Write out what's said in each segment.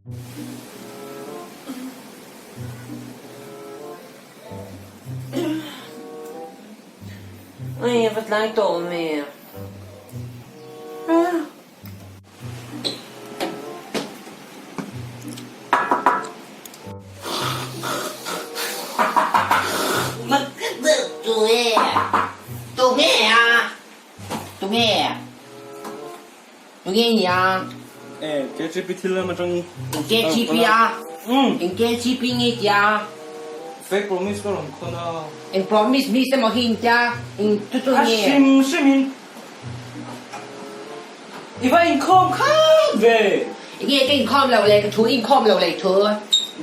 Ui, va tlai tawh awm e. Tunge a? Tunge? Tunge ni a? E, KGP thil lam atang. KGP a? Um. Eng KGP nge tia? Fake promise ka rawn khawn a. Eng promise mi se maw hi in tia? Eng chu chu A nge? hrim hrim in i va inkhawm khat ve. Enge ka inkhawm loh le ka thu inkhawm loh leh thu.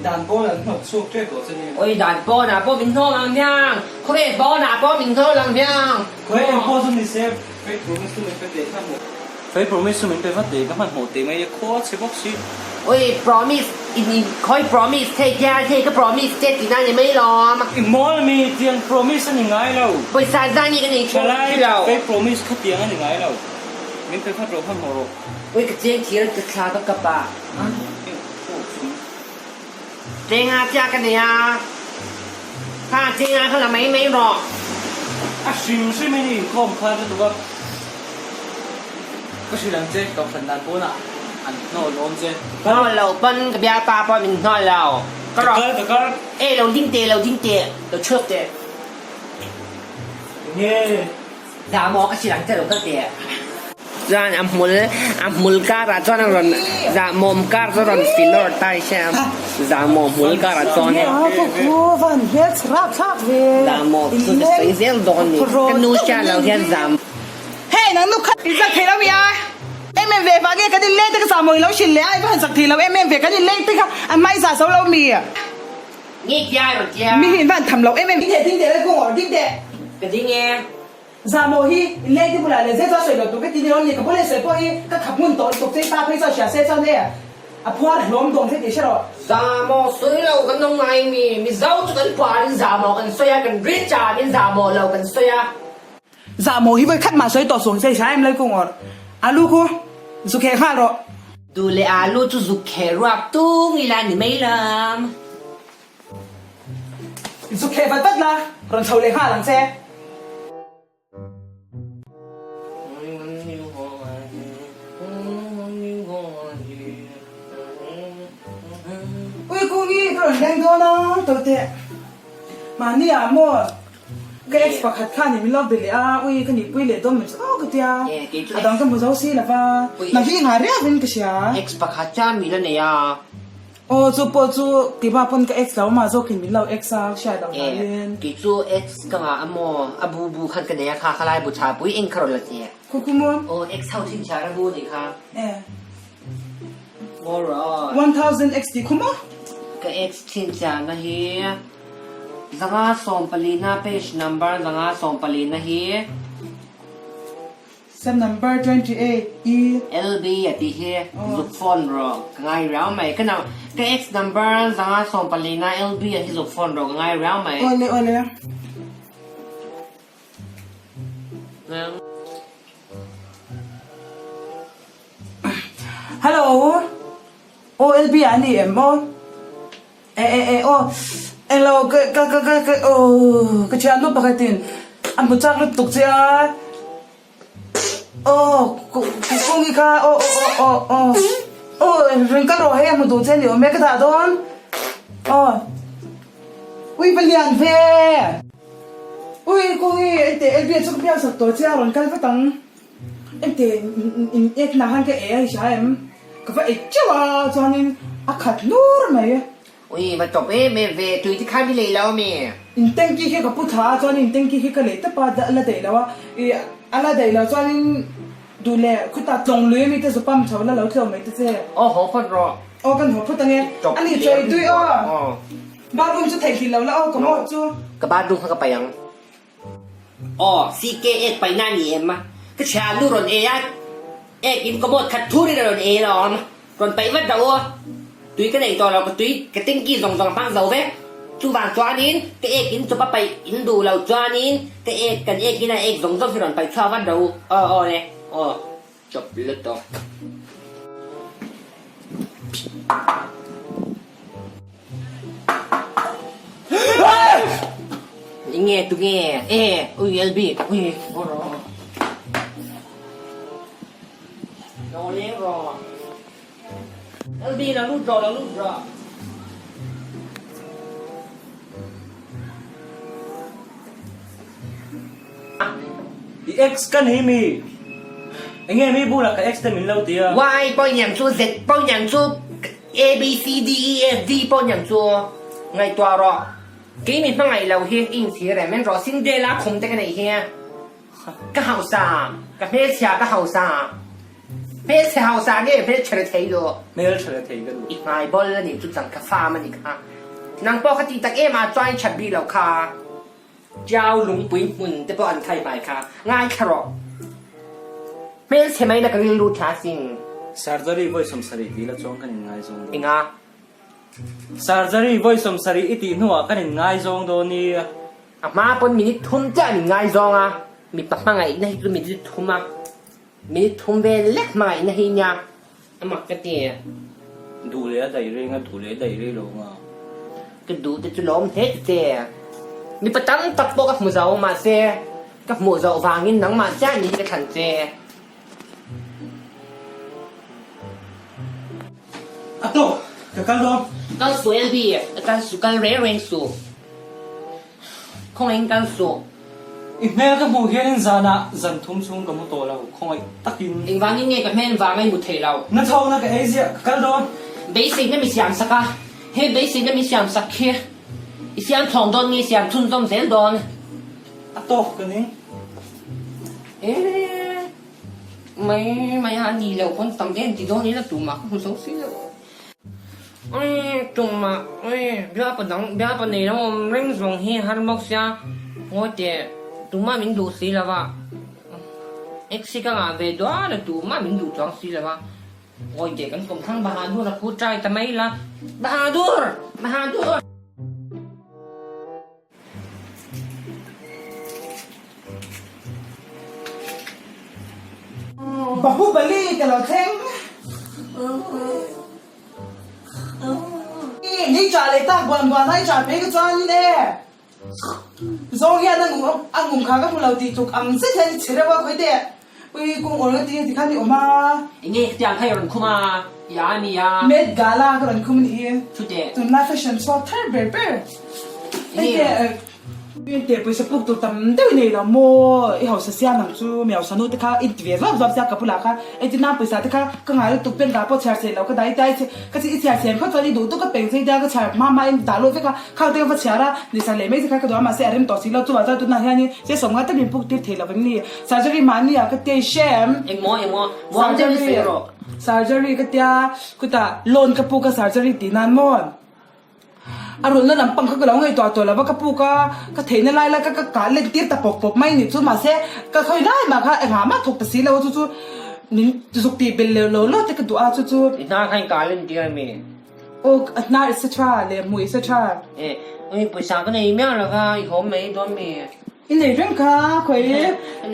Dan pawn an hnawt chhuak tep tawh che nia. Oi dan pawn ah pawh min hnawng ang hmiang. Khawvel pawn ah pawh min hnawng ang hmiang. Khawvel eng pawh chu ni se fake promise chu min pe teh kha hmuh. Fake promise chu min pe vat teh ka hmanhmawh teh mai a khua chhe bawk si. Oi promise in in khawi promise thei tia thei ka promise che tih na ni mai lawm. I mawl mi tiang promise a ni ngai lo. Pawisa zan hi ka nei thin Thalai lo. Fake promise kha tiang a ni ngai lo. Min pe vat rawh hmanhmawh rawh. Oi ka cheng thir ka thla ka kap a. Chenga chia ka nei a. Kha chenga kha la mai mai rawh. A hrim hrim in i inkhawm kha lutuk a. Ka hrilh ang che kohhran dan pawnah an hnawl awm che. Hnawl lo pawn ka bialpa pawh min hnawl lo. Ka kal ka kal. E lo ding teh lo ding teh lo chhuak teh. Enge. Dah maw ka hrilh ang che lo kal teh. Chuan a hmul a hmul karah chuan a rawn zahmawm kar chu a rawn filawr ta i hria zahmawm hmul karah chuan zahmawm chu ka sawi zel dawn ni ka nu hria lo hian zam Hei nang nu kha i zak thei lo mi a em em ve vang nge kan in leng te ka zahmawh i lo hrilh leh a i va han zak thei lo em em ve kan in leng te kha a hmai zah zo lo mi. Nge tia i rawn tia. Mi hi in va han tham lo em em. Ding teh ding teh lai kawng awrh ding teh. Ka ding e. Zahmawh hi in leng te bulah leh zel chuan sawi lo tur ka ti ni rawn ni ka bula i sawi pawh hi ka khap ngun tawh lutuk che i pa phei chuan hria se chuan e a phuar hlawm dawn che tih hre rawh. Zahmawh sawi lo kan awm ngai mi Mizo chu kan phuar in zahmawh kan sawi a kan rich a min zahmawh lo kan sawi a. Zahmawh hi vawi khat mah sawi tawh suh ang che i hria em lai kawng awrh alu khu zu kheh nghal rawh. Duh leh alu chu zuk kheh ruak tung ila ni mai lam. Zuk kheh vat vat la, rawn chho leh nghal ang che. Ui Kungi ka rawn leng dawn a, to teh. Mahni ah maw Ka ex pakhat khan in min lo be leh a, ui ka nihpui leh dawn mai chu aw ka tia, a dang ka hmu zo si lo va, hna hi nghah riau in ka hria. Ex pakhat chuan min la nei a. Aw chu pawh chu keimah pawn ka ex lo mah zawkin min lo ex a, hriat loh hlanin. Kei chu ex ka ngah a maw, a bu bu khan ka nei a kha khalai bu tha pui eng kha rawn la che. Khu khu maw? Aw ex ho chhinchhiar a bu a nih kha. E. Ngaw rawh. 1000 ex tih khu maw? Ka ex chhinchhiarna hi. Zanga sawmpalina page number zanga sawmpalina hi. Sem number 28 i. LB a tih hi zuk phone rawh ka ngai riau mai ka nau ka ex number zanga sawmpalina LB a hi zuk phone rawh ka ngai riau mai. Awle awle. Hello aw LB a ni em aw. E e e aw englo ka ka ka ka ka aw ka thiannu pakhatin a hmu chak lutuk che a aw ku kungi kha aw aw aw aw aw rawn kal rawh hei a hmu duh che a ni awm e ka dah dawn aw ui va lian ve ui kungi engteh LB-a chu ka biak sak tawh che a rawn kal vat ang. Engte in ek na khan ka ei a i hria em? Ka va ei teuh a chuanin a khat hlur mai. Ui va tawp em em ve, tui te khan i lei lo ami? In tanky khi ka pu thla a chuanin in tanky khi ka lei tawp a la daih lo a, i a la daih lo chuanin duh leh khutah tlawng lui ami te zu pump chho la lo tleuh mai te che. Aw haw phawt rawh. Aw kan haw phawt ange, ani chawi tui aw. Bathroom chu theih hlih lo la aw ka mawh chu. Ka bathroom kha ka paih ang. Aw, CK ek paihna a ni em? Ka chhia nu rawn ei a, ek in commode khat thur in a rawn ei alawm. Rawn paih vat dah u. Tui ka neih tawh lo, ka tui ka tanky zawng zawng a hmang zo vek. Chuvang chuanin ka ek in chawp a paih in duh lo chuanin ka ek kan ek in a ek zawng zawng hi rawn paih chhuak vat dah u. Aw aw le, aw chawp lutuk. Enge tunge e ui LB ui haw rawh. Lo leng rawh. LB lo lut rawh lo lut rawh. I ex ka ni mi? Enge mi bulah ka ex te min lo ti a? Y pawh niang chu Z pawh niang chu A B C D E F G pawh niang chu ngaihtuah rawh. Kei mi hmangaih lo hi i inchhir em? En rawh Cinderella khum te ka neih hi ka hausa, ka hmelchhia ka hausa. Hmelchhe hausa nge hmelchhe re thei duh? Hmelchhe re thei ka duh. I hmai bol a nih chu chang kha fam a nih kha. Nang pawh kha ti tak em a chuan i that bik lo kha. Tiau lungpui hmun te pawh an thai hmai kha. Ngaithla rawh. Hmelchhe mai na ka rilru tha sin. Surgery vawi 70 tih la chuan kan inngaizawng dawn. Enga? Surgery vawi 70 i tih hnuah kan inngaizawng dawn i. A hma pawn minute thum chiah an inngaizawng a, mipa hmangaihna hi chu minute thum a. Minute thum vel lek hmangaihna hi nia a mak ka ti. Duh leh a daih reng a, duh leh a daih rei lo nga. Ka duh te chu lawm hle ti che. Mipa tam tak pawh ka hmu zo, mahse ka hmuh zoh vangin nangmah chiah ni hi ka thlan che. A tawk, ka kal dawn. Kal suh LB, kal suh, kal reng reng suh. Khawngaih in kal suh. I hmel ka hmuh hianin zanah zan thum chhung ka mu tawh lo, khawngaih takin. Engvangin nge ka hmel vanga i mu thei lo? Na chhawkna ka ei ziah, ka kal dawn. Beiseina mi siam sak a, he beiseina mi siam sak hi i siam thlawm dawn nge i siam chhunzawm zel dawn? A tawk ka ning. Eeh, mai mai a ni lo pawn tam em ti dawn ila tumah ka hmu zo si lo. Tumah bialpa dang bialpa nei lo awm reng zawng hi har bawk sia ngawi teh tumah min duh si lo va ex hi ka ngah ve dual a tumah min duh chuang si lo va ngawi teh kan kawm thlang Bahadur a khu try ta mai la Bahadur! Bahadur! Bahubali ka lo thleng. Ni cha leh tak buan buan ai cha pe ka chuan in e. Zawng hian a ngum a ngum kha ka hmu lo tih tluk ang zet hian i chhe reuh a khawi teh. Ui kung awl ka ti ti khan i awm a. Enge khitiang kha i rawn khum a, i a mi a. Met Gala ka rawn khum a nih hi. Chuteh. Tunlai fashion chhuak thar ber ber. Hei teh Teh pawisa puk tur tam deuh i nei lo maw? I hausa siam ang chu mi hausa nu te kha i ti ve zuap zuap sia ka bulah kha engtin nan pawisa te kha ka ngai lutuk bank ah pawh chhiar chhe lo ka dah i tia ka chi i chhiar chhen phawt chuan i duh tuk ka peng che i tia ka chhiar hma hma in dah lut vek a khang te ka va chhiar a ni sak leh mai te kha ka duh a mahse a rem tawh si lo chuvang chuan tunah hianin che sawmnga te min puk tir thei lo vem ni surgery mahni ah ka tia i hrem Engmaw engmaw muang deuh i sawi rawh. Surgery ka tia khutah loan ka puk a surgery tih nan maw? A rulna lampang kha ka lo ngaihtuah tawh lo va, ka puk a, ka theihna lai lai kha ka kah let tir ta pawp pawp mai a nih chu. Mahse, ka khawi lai mah kha engah mah thawk ta si lo a, chu chu min zuk tih belh leh lo lo te ka duh a, chu chu. I hnar kha in kah len tir a mi? Aw, a hnar i sa tha leh hmuh i sa tha. E, ui pawisa ka nei miah lo va, i haw mai dawn mi? I nei reng kha, khawi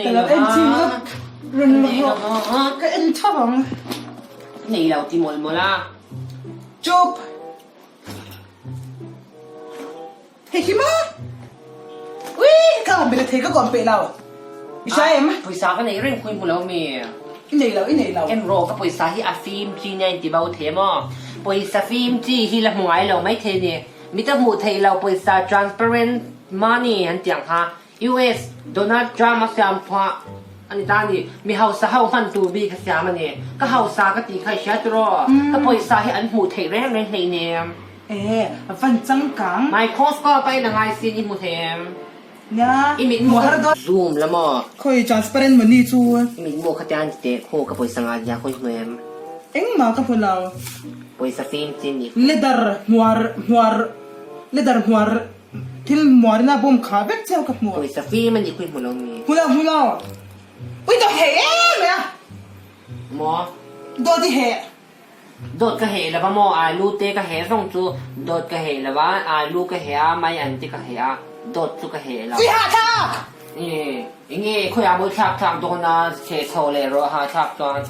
ka lo en chin vak rawn rawh, ka en tho ang. Ka nei lo ti mawlh mawlh a. Chup! Hei hi maw? Ui, ka han bel thei ka kawm peih lo. I hria em? Pawisa ka nei reng khawi hmu lo mi. I nei lo, i nei lo. En rawh, ka pawisa hi a fim chi nia inti bo thei maw? Pawisa fim chi hi la hmu ngai lo mai thei ni. Mi ta hmuh theih lo pawisa transparent money an tih ang kha. US Donald Trump a siam phuah a ni ta a ni. Mi hausa ho hman tur bik a siam a ni. Ka hausa ka tih kha i hria tiraw? Ka pawisa hi an hmuh theih reng reng hleinem. E, a van changkang. Microscope a in a ngai sin i hmu thei em? Nia, I mitmu hmuh har dawn. Zoom la maw? Khawi transparent money chu. I mitmu kha tiang ti teh khaw ka pawisa ngai zia khawi hmu em? Engmah ka hmu lo. Pawisa fim chi ni. Leather hmuar hmuar leather hmuar. Thil muarina bawm kha vek chiau ka hmu. Pawisa fim a nih khawi hmu lo mi. Hmu lo hmu lo. Ui dawt heh em mai a. Maw? Dawt i heh. Dawt ka heh lova maw alu te ka heh zawng chu dawt ka heh lova alu ka heh a mai an te ka heh a dawt chu ka heh lo. Ui hahthlak! Enge khawiah mawi thlak thlak dawn a chhe chho leh rawh hahthlak chuan.